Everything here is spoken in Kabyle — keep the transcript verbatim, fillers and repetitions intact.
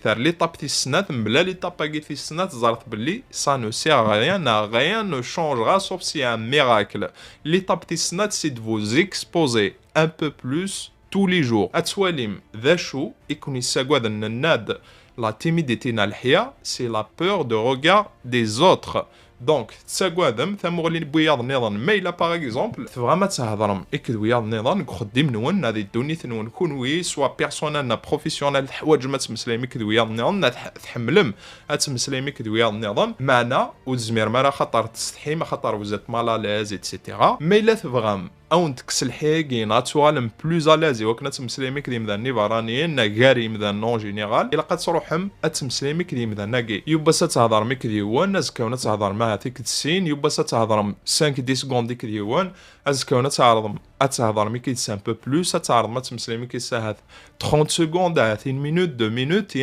Terr l'étape tis snat, mebla l'étape-agi tis snat, ẓret belli ça ne sert à rien, rien ne changera sauf si un miracle. L'étape tis snat, c'est de vous exposer un peu plus tous les jours. Ad twalim d acu i ken-yessagaden, nenna-d la timidité n leḥya, c'est la peur de regard des autres. Donc, tettagadem tamuɣli n wiyaḍ nniḍen. Ma yella, par exemple, tebɣam ad thedrem akked wiyaḍ nniḍen deg uxeddim-nwen, neɣ di ddunit-nwen kunwi, soit personnel neɣ professionnel, teḥwaǧem ad temmeslayem akked wiyaḍ nniḍen, neɣ tḥ-, tḥemmlem ad temmeslayem akked wiyaḍ nniḍen, meɛna ur tezmirem ara axaṭer tsetḥim, axaṭer vous êtes mal à l'aise, et cetera. Ma yella tebɣam ad wen-tekkes lḥiya-agi, neɣ ad tuɣalem plus à l'aise i wakken ad temmeslayem akked yimdanen iberraniyen, neɣ gar yimdanen en général, ilaq ad truḥem ad temmeslayem akked yimdanen-agi. Yiwwas ad thedrem akked yiwen, azekka-wen ad thedrem ahat akked sin, yiwwas ad thedrem cinq dix secondes akked yiwen, azekka-wen ad tɛerḍem ad thedrem akked un peu plus, ad tɛerḍem ad temmeslayem akked ahat trente secondes, ahat une minute, deux minutes,